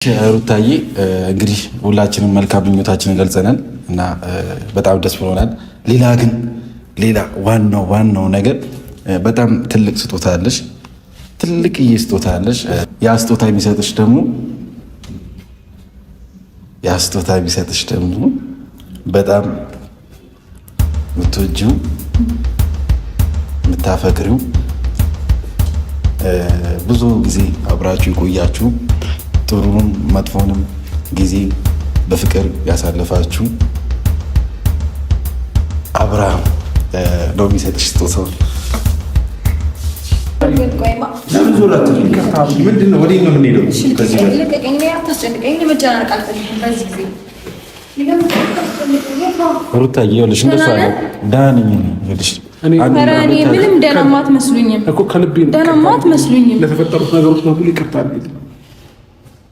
ሩታዬ እንግዲህ ሁላችንም መልካም ምኞታችንን ገልጸናል እና በጣም ደስ ብሎናል። ሌላ ግን ሌላ ዋናው ዋናው ነገር በጣም ትልቅ ስጦታ አለሽ፣ ትልቅዬ ስጦታ አለሽ። ያ ስጦታ የሚሰጥሽ ደግሞ ያ ስጦታ የሚሰጥሽ ደግሞ በጣም የምትወጂው የምታፈቅሪው ብዙ ጊዜ አብራችሁ የቆያችሁ ጥሩንም መጥፎንም ጊዜ በፍቅር ያሳለፋችሁ አብርሃም ነው የሚሰጥሽ ስጦታው። ሩታዬ ይኸውልሽ እንደሱ አለ ደህና ነኝ ይኸውልሽ ምንም ደህናማ አትመስሉኝም እኮ ከልቤ ደህናማ አትመስሉኝም። ለተፈጠሩት ነገሮች በሙሉ ይቅርታ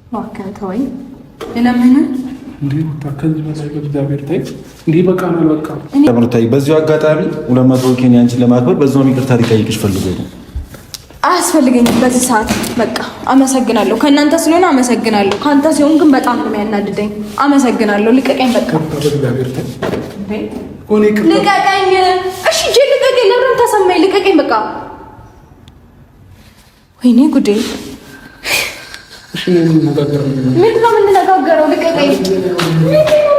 እባክህ ተወኝ እለምንህ። በዚሁ አጋጣሚ 200 K ን ያንቺን ለማክበር በዛውም ይቅርታ ሊጠይቅሽ ፈልጎ ነው። አያስፈልገኝም በዚህ ሰዓት። በቃ አመሰግናለሁ። ከእናንተ ስለሆነ አመሰግናለሁ። ከአንተ ሲሆን ግን በጣም ነው የሚያናድደኝ። አመሰግናለሁ። ልቀቀኝ፣ በቃ ልቀቀኝ። እሺ ልቀቀኝ። ለምን ተሰማኝ? ልቀቀኝ በቃ። ወይኔ ጉዴ! ምንድን ነው የምንነጋገረው? ልቀቀኝ። ምንድን ነው